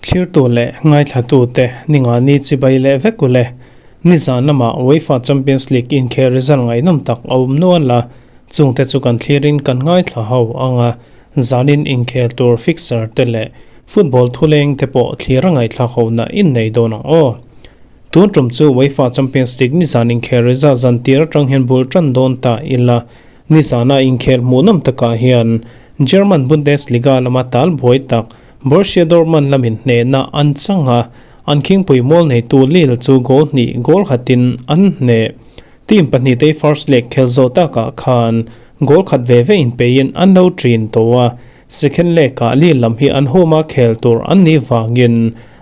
Thlirtu leh ngaithlatute ninga ni chibai leh vek u le. Nizan lama UEFA Champions League inkhel result ngaihnawm tak a awm nual a, chungte chu kan thlirin kan ngaithla ho ang a, zanin inkhel tur fixture te leh football thuleng te pawh thlir a ngaihthlak hona innei dawn ang aw. Tun tum chu UEFA Champions League nizan inkhel result zan tir atang hian bul tan dawn ta ila, nizana inkhel hmuhnawm takah hian German Bundesliga lama tal buai tak Borussia Dortmund lamin hnehna an chang a, an khingpui mual neitu Lille chu goal hnih goal khatin an hneh. Team pahnihte first leg khel zawh takah khan goal khat ve ve inpeiin an lo ṭin tawh a, second leg-ah Lille lam hi an home-a khel tur an nih vangin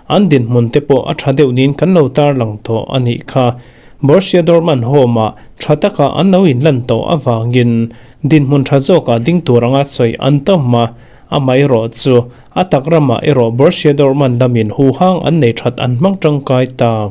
an dinhmun te pawh a ṭha deuh niin kan lo tarlang tawh a nih kha. Borussia Dortmund home-ah ṭha taka an lo inlan tawh avangin dinhmun ṭha zawkah ding tur anga sawi an tam a, Amaherawh chu a tak ramah erawh Borussia Dortmund lamin huhang an nei that an hmang tangkai ta.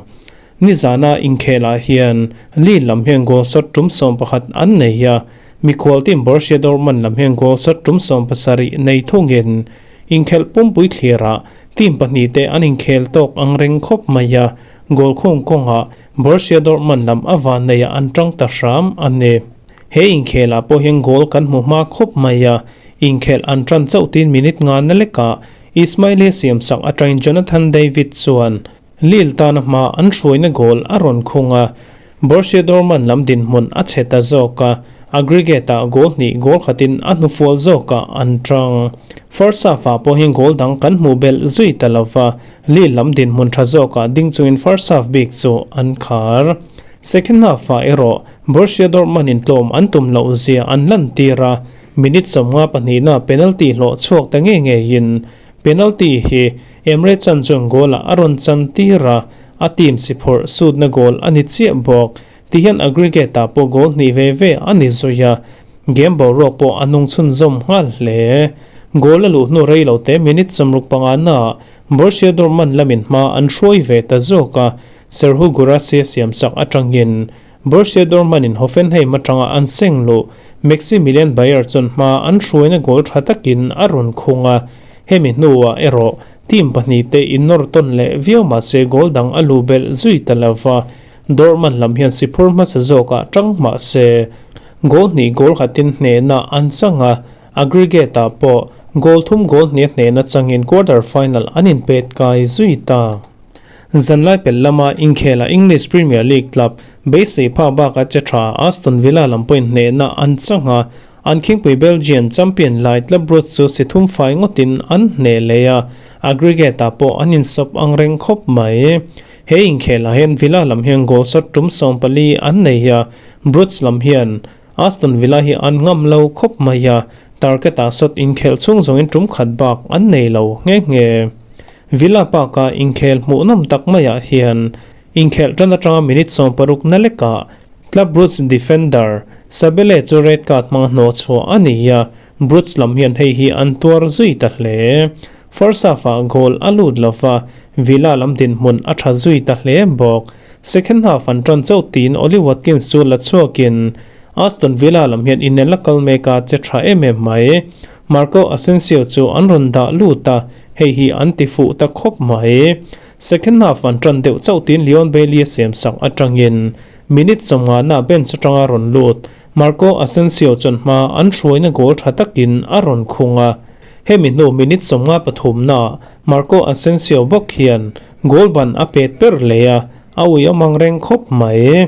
Nizana inkhelah hian Lille lam hian goal shot tum 11 an nei a, mikhual team Borussia Dortmund lam hian goal shot tum 17 nei thungin inkhelh pumpui thlirah team pahnihte an inkhel tawk ang reng khawp mai a, goal khung kawngah Borussia Dortmund lam a van neiah an tang ta hram a ni. He inkhelah pawh hian goal kan hmu hma khawp mai a, Inkhelh an tan chauh tin minute nga na lekah Ismaili siamsak atangin Jonathan David chuan Lille tana hma an hruaina goal a rawn khung a, Borussia Dortmund lam dinhmun a chhe ta zawk a, aggregate-ah goal hnih goal khatin a hnufual zawkah an tang. First half-ah pawh hian goal dang kan hmuh belh zui ta lo va, Lille lam dinhmun tha zawkah ding chungin first half bik chu an khar. Second half-ah erawh Borussia Dortmund-in tlawm an tum loh zia an lantir a, Minute 52 na penalty hlawh chhuak ta ngei ngeiin penalty hi Emre Can chuan goal ah a rawn chan tir a, a team si phawrh sutna goal a ni chiah bawk. Tihian aggregate ah pawh goal hnih ve ve a ni zui a, game boruak pawh a nung chhunzawm nghal hle. Goal a luh hnu rei lo te minute 65 na ah Borussia Dortmund lamin hma an hruai ve ta zawk a, Serhou Guirassy a siamsak atangin Borussia Dortmund in Hoffenheim atanga an seng luh Maximilian Beier chuan hma an hruaina goal tha takin a rawn khung a, hemi hnuah erawh team pahnihte innawr tawn leh viau mahse goal dang a luh belh zui ta lo va, Dortmund lam hian si phur hmasa zawkah tang mahse goal hnih goal khatin hnehna an chang a, aggregate ah pawh goal thum goal hnih a hnehna changin quarter final an inpet kai zui ta. Zanlai pelh lama inkhela English Premier League club beisei phak baka che tha Aston Villa lam pawhin hnehna an chang a, an khingpui Belgian champion lai Club Brugge chu si thum fai ngawtin an hneh leh a, aggregate-ah pawh an insawp ang reng khawp mai. He inkhelah hian Villa lam hian goal shot tum 14 an nei a, Brugge lam hian Aston Villa hi an ngam lo khawp mai a, target-ah shot inkhelh chhung zawngin tum khat bak an nei lo nghe nghe. Villa Park-a inkhel hmuhnawm tak maiah hian inkhelh tan atanga minute 60 na lekah Club Brugge defender Sabele chu red card hmanga hnawh chhuah a ni a, Brugge lam hian hei hi an tuar zui ta hle. First half-ah goal a lut lo va, Villa lam dinhmun a tha zui ta hle bawk. Second half an tan chauh tiin Ollie Watkins chu la chhuakin Aston Villa lam hian inel a kal mek a, che tha em em mai. Marco Asensio chu an rawn dah lut a, hei hi an ti fuh ta khawp mai. Second half an tan deuh chauh tiin Leon Bailey a siam sak atangin minute 50 na bench atanga rawn lut Marco Asensio chuan hma an hruaina goal tha takin a rawn khung a. Hemi hnu minute 53 na Marco Asensio bawk hian goal ban a pet per leh a, a ui awm ang reng khawp mai.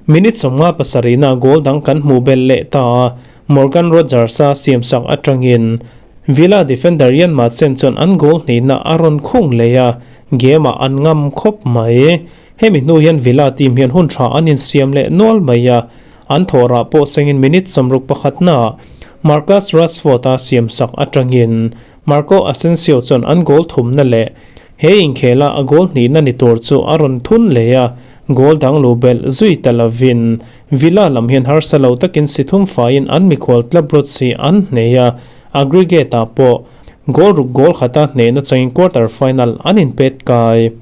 Minute 57 na goal dang kan hmuh belh leh ta a, Morgan Rogers-a siamsak atangin Villa defender Ian Maatsen chuan an goal hnihna a rawn khung leh a, game-ah an ngam khawp mai. Hemi hnu hian Villa team hian hun tha an insiam leh nual mai a, an thawhrah pawh sengin minute 61 naah Marcus Rashford-a siamsak atangin Marco Asensio chuan an goal thumna leh he inkhela a goal hnihna ni tur chu a rawn thun leh a, goal dang luh belh zui ta lovin Villa lam hian harsa lo takin si thum faiin an mikhual Club Brugge hi an hneh a, aggregate-ah pawh goal ruk goal khata hnehna changin quarter final an inpet kai.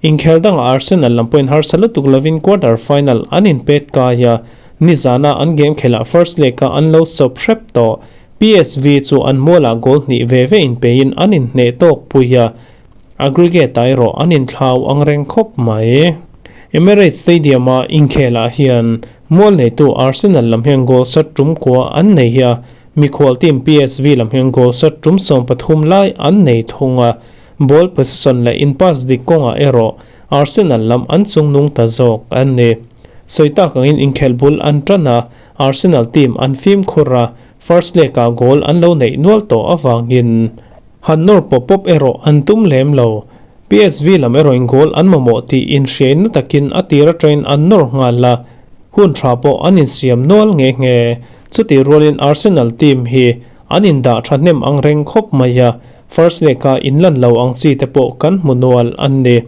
Inkhel dangah Arsenal lam pawhin harsa lutuk lovin quarter final an inpet kai a, Nizana an game khelhah first leg-a an lo sawp hrep tawh. PSV chu an mualah goal hnih ve ve inpeiin an inhneh tawk pui a, aggregate-ah erawh an inthlau ang reng khawp mai. Emirates Stadium-a inkhelah hian mual neitu Arsenal lam hian goal sat tum kua an nei a, mikhual team PSV lam hian goal sat tum 13 lai an nei thung a, ball possession leh in pass dik kawngah erawh Arsenal lam an chungnung ta zawk an ni. Sawi tak angin inkhelh bul an tan a, Arsenal team an fimkhur a, first leg-ah goal an lo neih nual tawh avangin han nawr pawp pawp erawh an tum lem lo. PSV lam erawhin goal an mamawh tih inhriaina takin a tir atangin an nawr nghal a, hun tha pawh an insiam nual nghe nghe. Chutih rualin Arsenal team hi an indah thahnem ang reng khawp mai a, first leg-a inlan lo ang chi te pawh kan hmu nual an ni.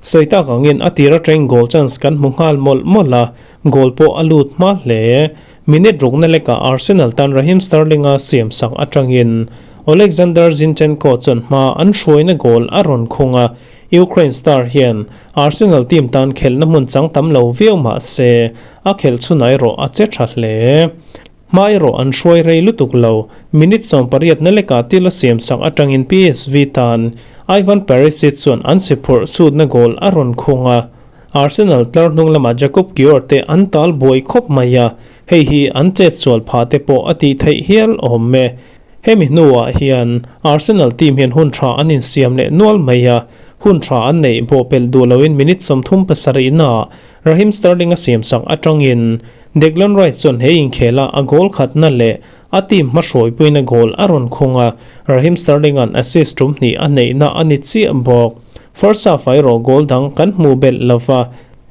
Sawi tak angin a tir atangin goal chance kan hmu nghal mawlh mawlh a, Goal pawh a lut hma hle. Minute rukna lekah Arsenal tan Raheem Sterling-a siamsak atangin Oleksandr Zinchenko chuan hma an hruaina goal a rawn khung a, Ukraine star hian Arsenal team tan khelhna hmun chang tam lo viau mah se a khelh chhunah erawh a che tha hle. Hma erawh an hruai rei lutuk lo. Minute 18 na lekah til a siamsak atangin PSV tan Ivan Perisic chuan an si phurh sutna goal a rawn khung a. Arsenal tlar hnung lamah Jakub Kiwior te an tal buai khawp mai a, hei hi an chet sual phah te pawh a tih theih hial awm e. Hemi hnuah hian Arsenal team hian hun tha an insiam leh nual mai a, hun tha an neih bawhpelh duh loin minute 37 naah Raheem Sterling a siamsak atangin Declan Rice chuan he inkhela a goal khatna leh a team hmahruaipuina goal a rawn khung a, Raheem Sterling-a'n assist tum hnih a neihna a ni chiah bawk. First half-ah erawh goal dang kan hmuh belh lo va,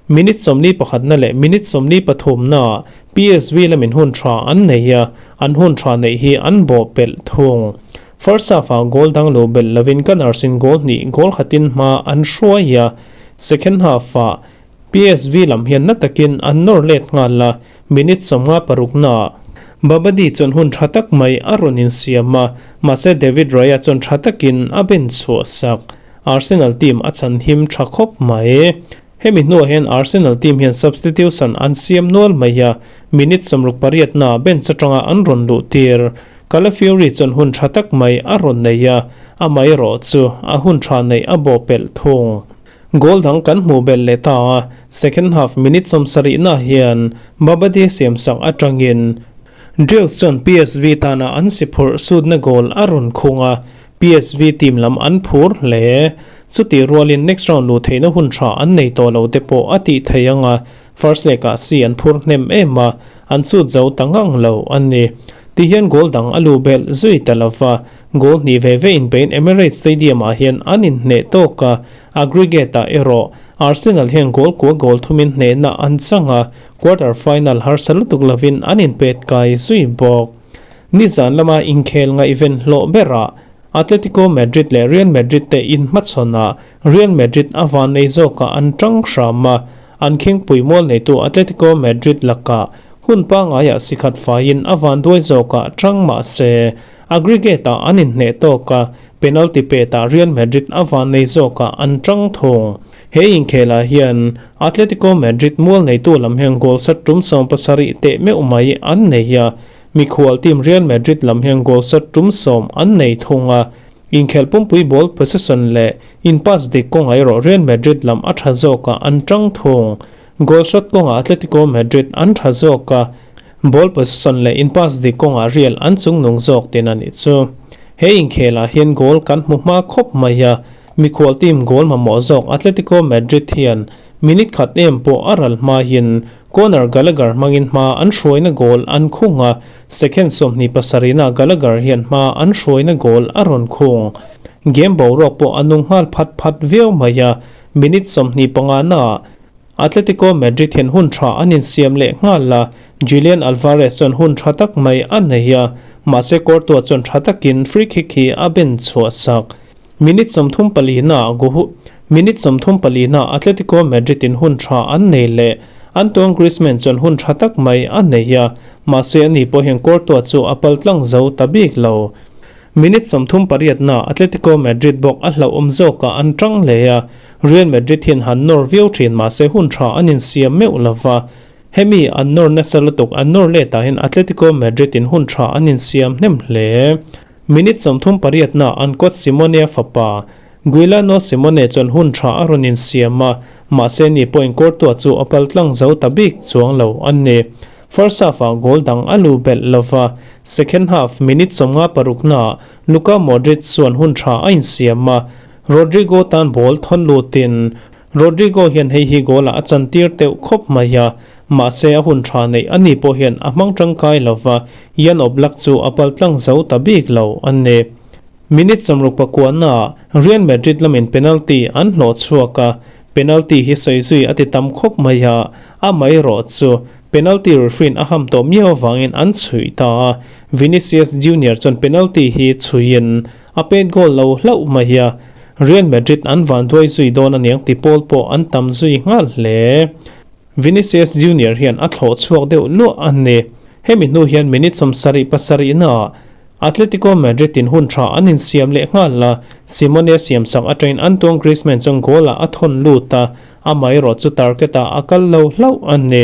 minute 41na leh minute 43naah PSV lamin hun tha an nei a, an hun tha neih hi an bawhpelh thung. First half-ah goal dang lo belh lovin Gunners-in goal hnih goal khatin hma an hruai a, second half-ah PSV lam hian na takin an nawr let nghal a, minute 56 naah Babadi chuan hun tha tak mai a rawn insiam a, mahse David Raya chuan tha takin a ben chhuah sak. Arsenal team a chan him tha khawp mai. Hemi hnuah hian Arsenal team hian substitution an siam nual mai a, minute 68 naah bench atanga an rawn luh tir. Calafiori chuan hun tha tak mai a rawn nei a, amaherawh chu a hun tha neih a bawhpelh thung. Goal dang kan hmuh belh leh ta a, second half minute 70 naah hian Babadi siamsak atangin Drews chuan PSV tana an si phurh sutna goal a rawn khung a, PSV team lam an phur hle. Chutih rualin next round luh theihna hun tha an nei tawh lo te pawh a tih theih ang a, first leg-ah si an phur hnem em a, an sut zo ta ngang lo a ni. Tihian goal dang a luh belh zui ta lo va, goal hnih ve ve inpein Emirates Stadium-ah hian an inhneh tawk a, aggregate-ah erawh Arsenal hian goal kua goal thumin hnehna an chang a, quarter final harsa lutuk lovin an inpet kai zui bawk. Nizan lama inkhel ngaihven hlawh berah Atletico Madrid leh Real Madrid te inhmachhawnah Real Madrid a van nei zawkah an tang hram a, an khingpui mual neitu Atletico Madrid lakah hun pangaiah sikhat faiin a van duai zawkah tang mah se aggregate-ah an inhneh tawk a, penalty petah Real Madrid a van nei zawkah an tang thung. He inkhelah hian Atletico Madrid mual neitu lam hian goal sat tum 70 teh meuh mai an nei a, mikhual team Real Madrid lam hian goal sat tum 10 an nei thung a, inkhelh pumpui ball possession leh in pass dik kawngah erawh Real Madrid lam a tha zawkah an tang thung. Goal shot kawngah Atletico Madrid an tha zawk a, ball possession leh in pass dik kawngah Real an chungnung zawk tin a nih chu. He inkhelah hian goal kan hmu hma khawp mai a, mikhual team goal mamawh zawk Atletico Madrid hian minute khat em pawh a ral hmain Conor Gallagher hmangin hma an hruaina goal an khung a, second 27 naah Gallagher hian hma an hruaina goal a rawn khung. Game boruak pawh a nung nghal phat phat viau mai a, minute 25 naah Atletico Madrid hian hun tha an insiam leh nghal a, Julian Alvarez chuan hun tha tak mai a nei a, mahse Courtois chuan tha takin free kick hi a ben chhuah sak. Minute 34 naah Guhu Minute 34 naah Atletico Madrid in hun tha an nei leh, Antoine Griezmann chuan hun tha tak mai a nei a, mahse ani pawh hian Courtois chu a pal tlang zo ta bik lo. Minute 38 naah Atletico Madrid bawk a hlauhawm zawkah an tang hle a, Real Madrid hian han nawr viau thin mahse hun tha an insiam meuh lo va. Hemi an nawr nasa lutuk an nawr let ah hian Atletico Madrid in hun tha an insiam hnem hle. Minute 38 na an coach Simone-a fapa Guilano Simone chuan hun tha a rawn insiam a, mahse ni pawhin Courtois chu a pal tlang zo ta bik chuang lo a ni. First half ah goal dang a lu belh lova, second half minute 56 naah Luka Modric chuan hun tha a insiam a, Rodrygo tan ball thawn lutin Rodrygo hian hei hi goal ah a chantir teuh khawp mai a, mahse a hun tha neih a ni pawh hian a hmang tangkai lova, Jan Oblak chu a pal tlang zo ta bik lo a ni. Minute 69 ah Real Madrid lamin penalty an hlawh chhuak a, penalty hi sawi zui a ti tam khawp mai a, amaherawh chu penalty referee in a ham tawh miau avangin an chhuih ta a, Vinicius Junior chuan penalty hi chhuiin a pet goal lo hlauh mai a, Real Madrid an vanduai zui dawn aniang ti pawl pawh an tam zui nghal hle. Vinicius Junior hian a thlawh chhuak deuh luah a ni. Hemi hnu hian minute 77 naah Atletico Madrid in hun tha an insiam leh nghal a, Simone siamsak atangin Antoine Griezmann chuan goal ah a thawn lut a, amaherawh chu target ah a kal lo hlauh a ni.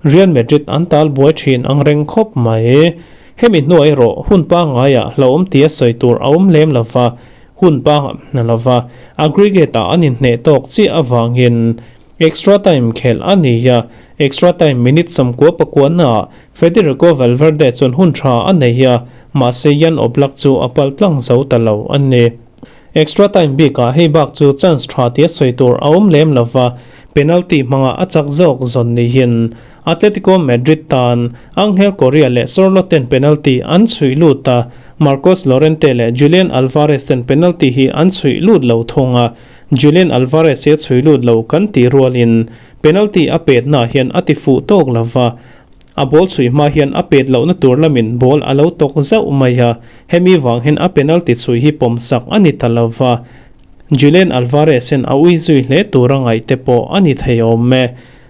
Real Madrid an tal buai thin ang reng khawp mai. Hemi hnuah erawh hun pangaiah hlauhawm tia sawi tur a awm lem lova, hun pangai lova aggregate ah an inhneh tawk chiah avangin Extra time khelh a ni a, extra time minute 99 naah Federico Valverde chuan hun tha a nei a, mahse Jan Oblak chu a pal tlang zo ta lo a ni. Extra time bikah hei bak chu chance tha tia sawi tur a awm lem lova, penalty hmanga a chak zawk zawn niin Atletico Madrid tan Angel Correa leh Sorloth ten penalty an chhuih lut a, Marcos Llorente leh Julian Alvarez ten penalty hi an chhuih lut lo thung a. Julian Alvarez hi a chhui lut lo kan tih rualin penalty a petnaah hian a ti fuh tawk lo va, a ball chhui hma hian a pet lohna tur lamin ball a lo tawk zauh mai a, hemi vang hian a penalty chhui hi pawmsak a ni ta lo va, Julian Alvarez hian a ui zui hle tur a ngaih te pawh a ni thei awm e.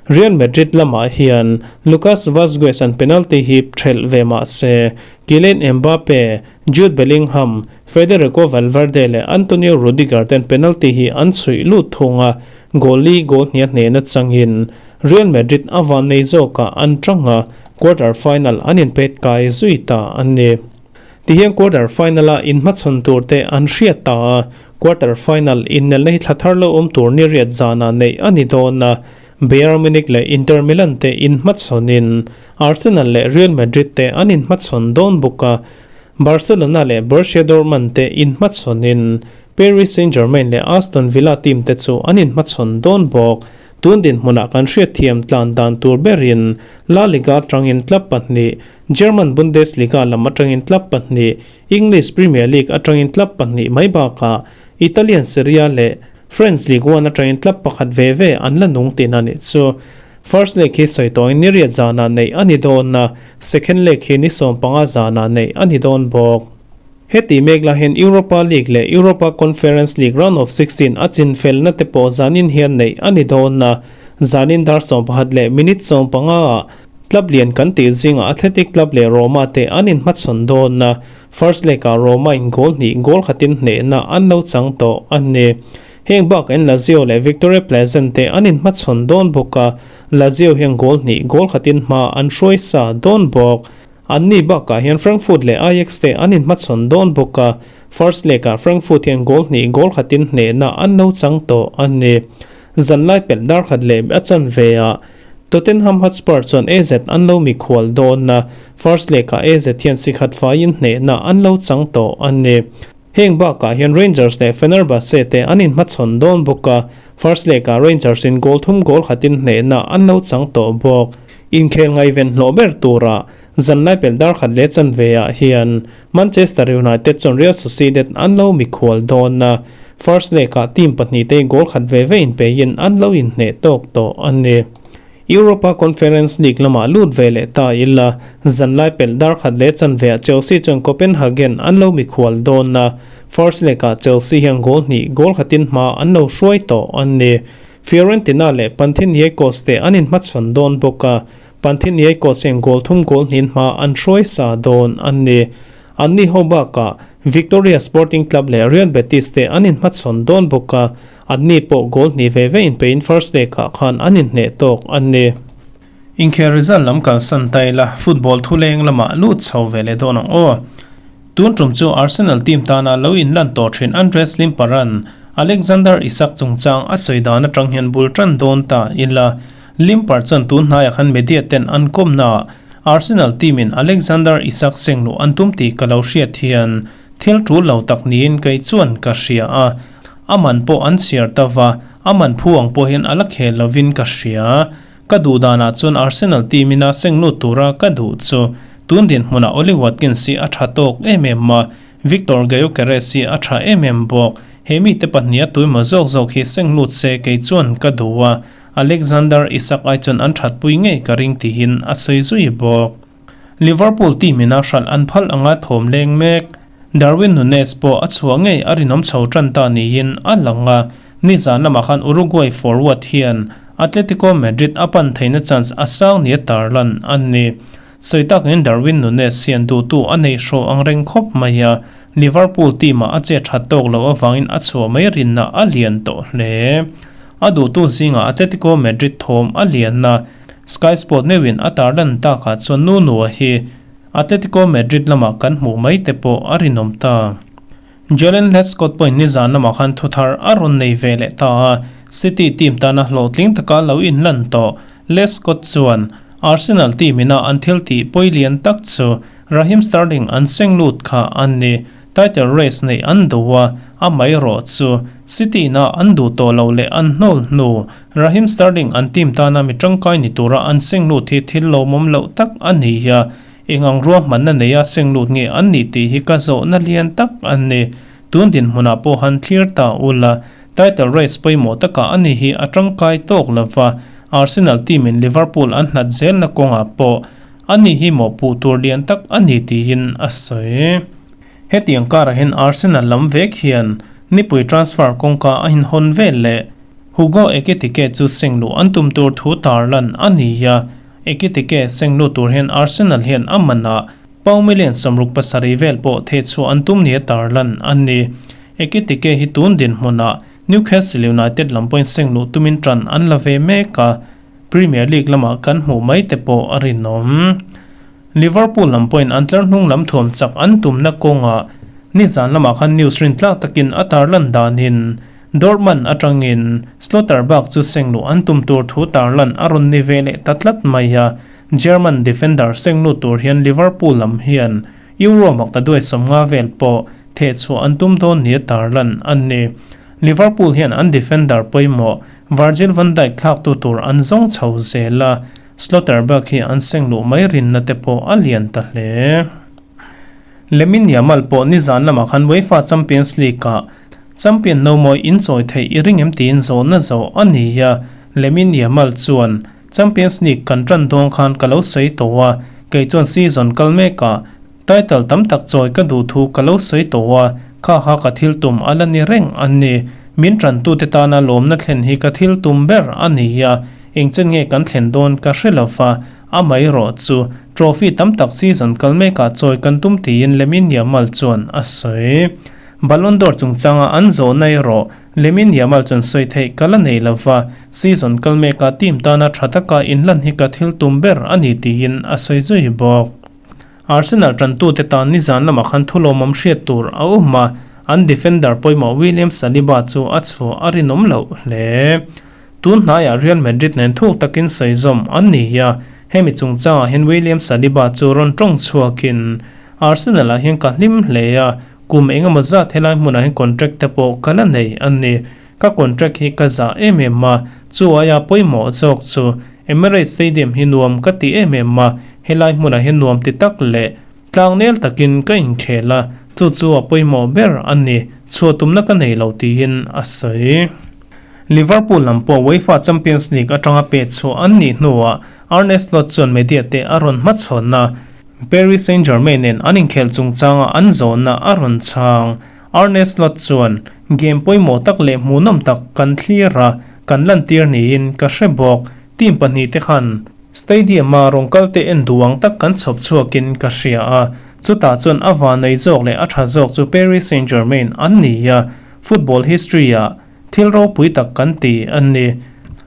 Real Madrid lamah hian Lucas Vazquez an penalty hi thelh ve mah se, Kylian Mbappe, Jude Bellingham, Federico Valverde leh Antonio Rudiger ten penalty hi an chhuih lut thung a, goal li goal hniah hnehna changin Real Madrid a vannei zawkah an tang a, quarter final an inpet kai zui ta a ni. Tihian quarter final-a inhmachhawn tur te an hriat ta a, quarter final innelna hi thla thar lo awm tur ni riat zanah neih a ni dawn a, Bayern Munich leh Inter Milan te inhmachhawnin Arsenal leh Real Madrid te an inhmachhawn dawn bawk a, Barcelona leh Borussia Dortmund te inhmachhawnin Paris Saint-Germain leh Aston Villa team te chu an inhmachhawn dawn bawk. Tun dinhmunah kan hriatthiam tlan dan tur berin La Liga atangin club pahnih, German Bundesliga lam atangin club pahnih, English Premier League atangin club pahnih mai bakah Italian Serie A leh French Ligue 1 atangin club pakhat ve ve an la nung tihna nih chu. First leg hi sawi tawhin ni riat zanah neih a ni dawn a, second leg hi ni 15 zanah neih a ni dawn bawk. Heti mek lah hian Europa League leh Europa Conference League round of 16 a chin felna te pawh zanin hian neih a ni dawn a, zanin dar 11 leh minute 15 ah club lian kan tih zingah Athletic Club leh Roma te an inhmachhawn dawn a, first leg ah Roma in goal hnih goal khatin hnehna an lo chang tawh a ni. Heng bak en Lazio leh Victoria Plzen te an inhmachhawn dawn bawk a, Lazio hian goal hnih goal khatin hma an hruai sa dawn bawk. Anni bakah hian Frankfurt leh Ajax te an inhmachhawn dawn bawk a, first leg ah Frankfurt hian goal hnih goal khatin hnehna an lo chang tawh a ni. Zanlai pelh dar khat leh a chanve ah Tottenham Hotspur chuan AZ an lo mikhual dawn a, first leg ah AZ hian si khat faiin hnehna an lo chang tawh a ni. Heng bakah hian Rangers leh Fenerbahce te an inhmachhawn dawn bawk a, first leg ah Rangers in goal thum goal khatin hnehna an lo chang tawh bawk. Inkhel ngaihven hlawh ber tura zanlai pelh dar khat leh chanve ah hian Manchester United chuan Real Sociedad an lo mikhual dawn a, first leg ah team pahnih te goal khat ve ve inpeiin an lo inhneh tawk tawh a ni. Europa Conference League lamah lut ve leh ta ila, zanlai pelh dar khat leh chanve ah Chelsea chuan Copenhagen an lo mikhual dawn a, first leg ah Chelsea hian goal hnih goal khatin hma an lo hruai tawh a ni. Fiorentina leh Panathinaikos te an inhmachhawn dawn bawk a, Panathinaikos hian goal thum goal hnihin hma an hruai sa dawn a ni. Anni ho bakah Victoria Sporting Club leh Real Betis te an inhmachhawn dawn bawk a, anni pawh goal hnih ve ve inpeiin first leg ah khan an inhneh tawk a ni. Inkhel result lam kalsan ta ila, football thuleng lamah lut chho ve leh dawn ang aw. Tun tum chu Arsenal team tana lo inlan tawh thin Andres Limparan Alexander Isak chungchang a sawi dan atang hian bul tan dawn ta ila. Limpar chuan tun hnaiah khan media ten an kawmnaah Arsenal team in Alexander Isak seng luh an tum tih ka lo hriat hian thil tul lo tak niin kei chuan ka hria a, a man pawh an chhiar ta va, a man phu ang pawh hian a la khel lovin ka hria. Ka duh danah chuan Arsenal team ina seng lut tura ka duh chu tun dinhmunah Ollie Watkins hi a tha tawk em em a, Victor Gyokeres hi a tha em em bawk. He mite pahniha tuimaw zawk zawk hi seng lut se kei chuan ka duh a, Alexander Isak ai chuan an thatpui ngei ka ring tihin a sawi zui bawk. Liverpool team ina hralh an phal anga thawm leng mek. Darwin Nunez pawh a chhuah ngei a rinawm chho tan ta niin a lang a, nizan lamah khan Uruguay forward hian Atletico Madrid a pan theihna chance a sang nia tarlan a ni. Sawi takin Darwin Nunez hian duhtu a nei hraw ang reng khawp mai a, Liverpool team ah a che that tawk loh avangin a chhuah mai rinna a lian tawh hle. A duhtu zingah Atletico Madrid thawm a lian a, Sky Sport meuhin a tarlan takah chuan Nuno-a hi Atletico Madrid lamah kan hmuh mai te pawh a rinawm ta. Jalen Lescott pawhin nizan lamah khan thuthar a rawn nei ve leh ta a, City team tana hlawhtling taka lo inlan tawh Lescott chuan Arsenal team ina an thil tih pawi lian tak chu Raheem Sterling an seng lut kha a ni. Title race neih an duh a, amaherawh chu City ina an duh tawh loh leh an hnawl hnu Raheem Sterling an team tana mi tangkai ni tura an seng lut hi thil lawmawm loh tak a ni a, eng ang ruahmanna neia seng lut nge an nih tih hi ka zawhna lian tak a ni. Tun dinhmunah pawh han thlir ta ula, title race pawimawh takah a ni hi a tangkai tawk lova, Arsenal team in Liverpool an hlat zelna kawngah pawh a ni hi mawhpuh tur lian tak a ni tiin a sawi. Hetiang karah hian Arsenal lam vek hian nipui transfer kawngka a inhawn vel leh Hugo Ekitike chu seng luh an tum tur thu tarlan a ni a, Ekitike seng lut tur hian Arsenal hian a manah pound million 67 vel pawh thehchhuah an tum nia tarlan a ni. Ekitike hi tun dinhmunah Newcastle United lam pawhin seng luh tumin tan an la ve mek a, Premier League lamah kan hmuh mai te pawh a rinawm. Liverpool lam pawhin an tlar hnung lam thuam chak an tumna kawngah nizan lamah khan news rintlak takin a tarlan danin Dortmund atangin Schlotterbeck chu seng luh an tum tur thu tarlan a rawn ni ve leh ta tlat mai a, German defender seng lut tur hian Liverpool lam hian Euro makta duai 50 vel pawh thehchhuah an tum dawn nia tarlan a ni. Liverpool hian an defender pawimawh Virgil van Dijk thlaktu tur an zawng chho zel a, Schlotterbeck hi an seng luh mai rinna te pawh a lian ta hle. Lamine Yamal pawh nizan lamah khan UEFA Champions League-ah champion no mawi inchawi theih i ring em tiin zawhna zawh a ni a, Lamine Yamal chuan, Champions League kan tan dawn khan ka lo sawi tawh a, kei chuan season kal mekah title tam tak chawi ka duh thu ka lo sawi tawh a, kha kha ka thil tum a la ni reng a ni. Min tantute tana lawmna thlen hi ka thil tum ber a ni a, Engchen nge kan thlen dawn ka hre lo va, amaherawh chu trophy tam tak season kal mekah chawi kan tum tiin Lamine Yamal chuan a sawi. Ballon d'Or chungchanga an zawhna erawh Lamine Yamal chuan sawi theih ka la nei lo va, season kal mekah team tana tha taka inlan hi ka thil tum ber a ni tiin a sawi zui bawk. Arsenal tantute tan nizan lamah khan thulawmawm hriat tur a awm a, an defender pawimawh William Saliba chu a chhuah a rinawm loh hle. Tun hnaiah Real Madrid nen thuk takin sawi zawm an ni a, hemi chungchangah hian William Saliba chu rawn tawng chhuakin Arsenal ah hian ka hlim hle a, kum engemaw zat helai hmunah hian contract te pawh ka la nei a ni. Ka contract hi ka zah em em a, chu aia pawimawh zawk chu Emirates Stadium hi nuam ka ti em em a, helai hmunah hian nuam ti tak leh tlangnel takin ka inkhel a, chu chu a pawimawh ber a ni, chhuah tumna ka nei lo tiin a sawi. Liverpool lam pawh UEFA Champions League atanga pet chhuah an nih hnuah Arne Slot chuan media te a rawn hmachhawn a, Paris Saint-Germain nen an inkhelh chungchanga an zawhna a rawn chhang. Arne Slot chuan, Game pawimawh tak leh hmuhnawm tak kan thlir a, kan lantir niin ka hre bawk. Team pahnihte khan Stadium-a rawn kalte en duh ang tak kan chhawp chhuakin ka hria a, chutah chuan a vanei zawk leh a tha zawk chu Paris Saint-Germain an ni a, football history-ah thil ropui tak kan ti a ni.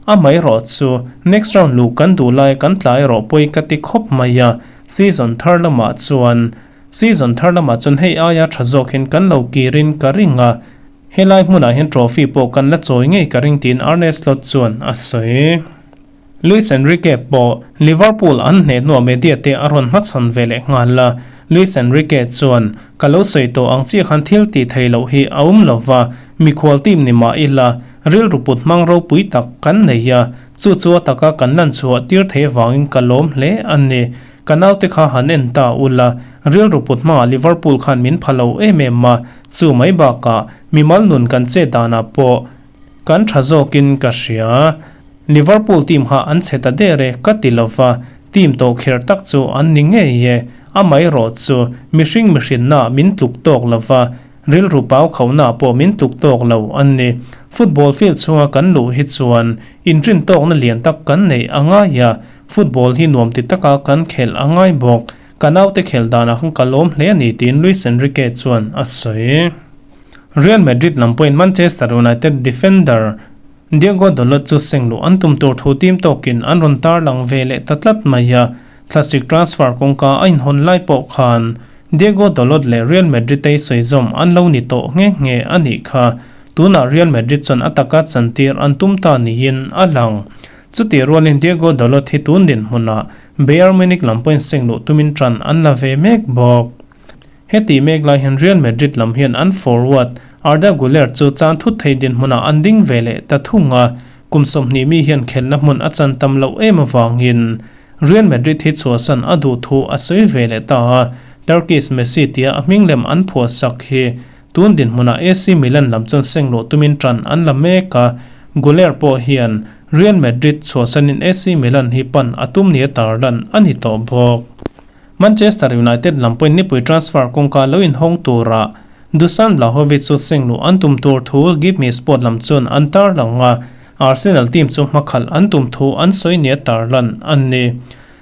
Amaherawh chu next round luh kan duh lai kan tla erawh pawi ka ti khawp mai a, season thar lamah chuan season thar lamah chuan hei aia tha zawkin kan lo kirin ka ring a, helai hmunah hian trophy pawh kan la chawi ngei ka ring tiin Arne Slot chuan a sawi. Luis Enrique pawh Liverpool an hneh hnuah media te a rawn hmachhawn ve leh nghal a, Luis Enrique chuan, Ka lo sawi tawh ang chiah khan thil tih theih loh hi a awm lo va, mikhual team ni mah ila, rilru put hmang ropui tak kan nei a, chu chu a taka kan lan chhuah tir thei avangin ka lawm hle a ni. Ka naute kha han en ta ula, rilru put hmangah Liverpool khan min pha lo em em a, chu mai bakah mimal nun kan chet danah pawh kan tha zawkin ka hria. Liverpool team kha an chhe ta der e ka ti lova, team tawh kher tak chu an ni ngei e. Amaherawh chu mihring mihrinna min tluk tawk lova, rilru pau khauhna pawh min tluk tawk lo an ni. Football field chhunga kan luh hi chuan inrin tawkna lian tak kan neih a ngai a, football hi nuam ti taka kan khelh a ngai bawk. Ka naute khelh danah khan ka lawm hle a ni tiin Luis Enrique chuan a sawi. Real Madrid lam pawhin Manchester United defender Diego Dalot chu seng luh an tum tur thu tim tawkin an rawn tarlang ve leh ta tlat mai a, thlasik transfer kawngka a inhawn lai pawh khan Diego Dalot leh Real Madrid te sawizawm an lo ni tawh nghe nghe a nih kha. Tunah Real Madrid chuan a taka chantir an tum ta niin a lang. Chutih rualin Diego Dalot hi tun dinhmunah Bayern Munich lam pawhin seng luh tumin tan an la ve mek bawk. Heti mek lai hian Real Madrid lam hian an forward Arda Guler chu chan thut thei dinhmunah an ding ve leh ta thung a, kum 20 mi hian khelhna hmun a chan tam loh em avangin Real Madrid hi chhuahsan a duh thu a sawi ve leh ta a, Turkish Messi tia a hming lem an phuahsak hi tun dinhmunah AC Milan lam chuan seng luh tumin tan an la mek a, Guler pawh hian Real Madrid chhuahsanin AC Milan hi pan a tum nia tarlan a ni tawh bawk. Manchester United lam pawhin nipui transfer kawngka lo inhawng tura Dusan Vlahovic chu seng luh an tum tur thu Give Me Sport lam chuan an tarlang a, Arsenal team chu hmakhalh an tum thu an sawi nia tarlan an ni.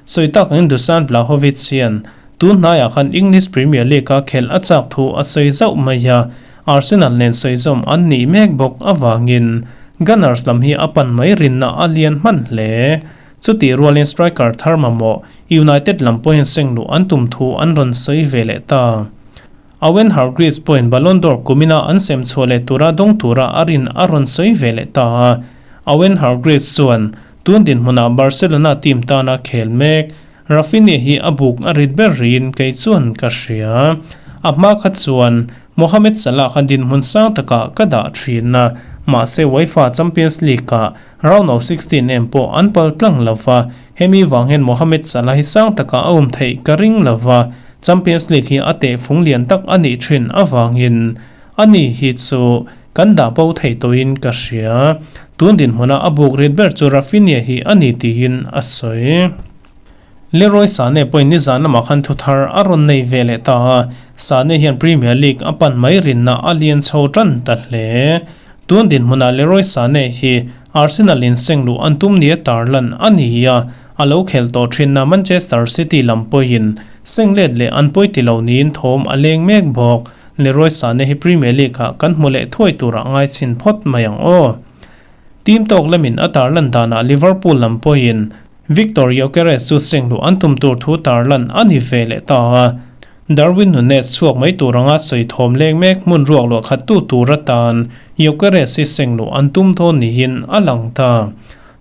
Sawi tak angin Dusan Vlahovic hian tun hnaiah khan English Premier League-a khelh a chak thu a sawi zauh mai a, Arsenal nen sawizawm an nih mek bawk avangin Gunners lam hi a pan mai rinna a lian hman hle. Chutih rualin striker thar mamawh United lam pawhin seng luh an tum thu an rawn sawi ve leh ta. Owen Hargreaves pawhin Ballon d'Or kumina an sem chhuah leh tura dawng tura a rin a rawn sawi ve leh ta a. Owen Hargreaves chuan tun dinhmunah Barcelona team tana khel mek Raphinha hi a buk a rit ber riin kei chuan ka hria. A hma kha chuan Mohamed Salah kha dinhmun sang takah ka dah thin a, mahse UEFA Champions League-ah Round of 16 em pawh an pal tlang lo va, hemi vang hian Mohamed Salah hi sang takah a awm theih ka ring lo va, Champions League hi a tehfung lian tak a nih thin avangin ani hi chu kan dah bo thei tawhin ka hria. Tun dinhmuna a buk rit ber chu Raphinha hi a ni tiin a sawi. Leroy Sane pawhin nizan lamah khan thu thar a rawn nei ve leh ta a, Sane hian Premier League a pan mai rinna a lian chho tan ta hle. Tun dinhmunah Leroy Sane hi Arsenal in seng luh an tum nia tarlan a ni a, a lo khel tawh thinna Manchester City lam pawhin seng let leh an pawi ti lo niin thawm a leng mek bawk. Leroy Sane hi Premier League-ah kan hmu leh thuai turah ngai chhin phawt mai ang aw. Team tawk lamin a tarlan danah Liverpool lam pawhin Viktor Gyokeres chu seng luh an tum tur thu tarlan a ni ve leh ta a. Darwin Nunez chhuak mai tur anga sawi thawm leng mek hmun ruak luah khat tu tur atan Gyokeres hi seng luh an tum dawn niin a lang ta.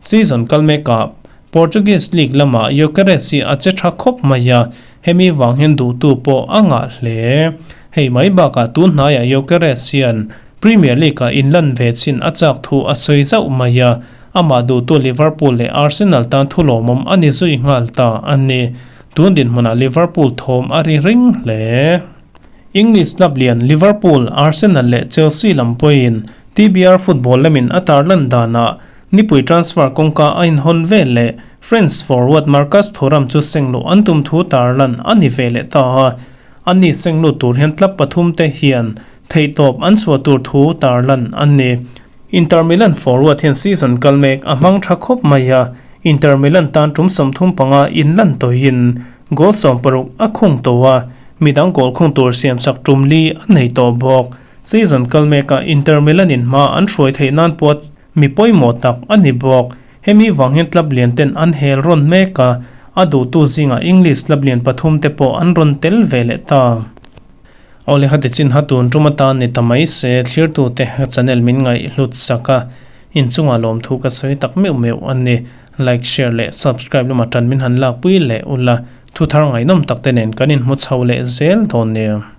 Season kal mekah Portuguese League lamah Gyokeres hi a che tha khawp mai a, hemi vang hian duhtu pawh a ngah hle. Hei mai bakah tun hnaiah Gyokeres hian Premier League-ah inlan ve chin a chak thu a sawi zauh mai a. Amah duhtu Liverpool leh Arsenal tan thu lawmawm a ni zui nghal ta a ni. Tun dinhmunah Liverpool thawm a ri ring hle. English club lian Liverpool, Arsenal leh Chelsea lam pawhin TBR football lamin a tarlan danah nipui transfer kawngka a inhawn vel leh French forward Marcus Thuram chu seng luh an tum thu tarlan a ni ve leh ta a. Ani seng lut tur hian club pathum te hian theihtawp an chhuah tur thu tarlan a ni. Inter Milan forward hian season kal mek a hmang tha khawp mai a, Inter Milan tan tum 35 inlan tawhin goal 60 a khung tawh a, midang goal khung tur siamsak tum li a nei tawh bawk. Season kal mekah Inter Milan in hma an hruai theih nan pawh mi pawimawh tak a ni bawk. Hemi vang hian club lian ten an hel rawn mek a, a duhtu zingah English club lian pathum te pawh an rawn tel ve leh ta. Awle hati chin ha tun tum atan ni ta mai se thlirtute channel min ngaih hlut sak a, inchungah lawmthu ka sawi tak meuh meuh a ni. Like, share leh subscribe lamah tan min han lakpui leh ula, thuthar ngaihnawm tak te nen kan inhmu chho leh zel dawn nia.